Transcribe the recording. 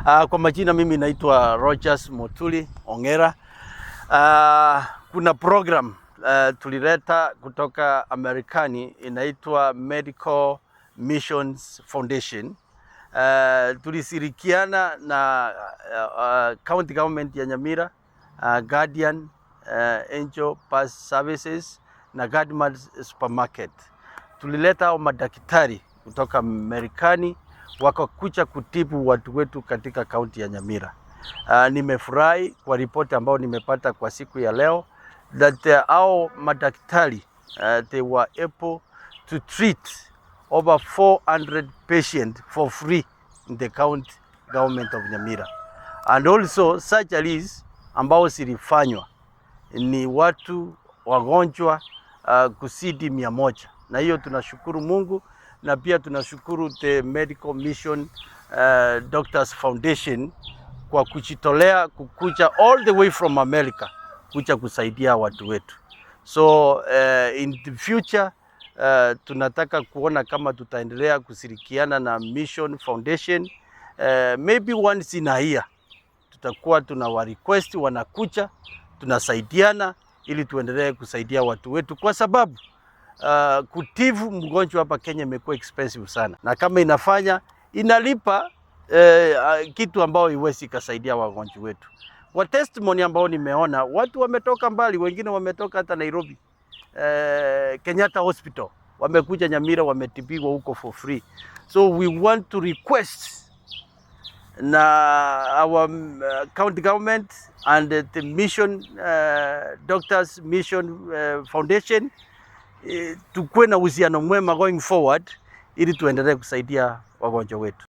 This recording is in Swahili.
Kwa majina mimi naitwa Rogers Motuli Ongera. Kuna program tulileta kutoka Amerikani inaitwa Medical Missions Foundation. Tulishirikiana na county government ya Nyamira, Guardian Angel Bus Services na Guardman Supermarket. Tulileta hao madaktari kutoka Marekani wakakuja kutibu watu wetu katika kaunti ya Nyamira. Nimefurahi kwa ripoti ambayo nimepata kwa siku ya leo that hao madaktari they were able to treat over 400 patients for free in the county government of Nyamira. And also surgeries ambao zilifanywa ni watu wagonjwa kuzidi 100, na hiyo tunashukuru Mungu na pia tunashukuru the Medical Mission Doctors Foundation kwa kujitolea kukuja all the way from America kuja kusaidia watu wetu. So in the future tunataka kuona kama tutaendelea kushirikiana na Mission Foundation, maybe once in a year tutakuwa tuna request wanakuja, tunasaidiana ili tuendelee kusaidia watu wetu, kwa sababu kutibu mgonjwa hapa Kenya imekuwa expensive sana, na kama inafanya inalipa kitu ambao iwezi ikasaidia wagonjwa wetu. Kwa testimony ambao nimeona watu wametoka mbali, wengine wametoka hata Nairobi, Kenyatta Hospital, wamekuja Nyamira, wametibiwa huko for free. So we want to request na our county government and the mission doctors mission foundation, tukuwe na uhusiano mwema going forward ili tuendelee kusaidia wagonjwa wetu.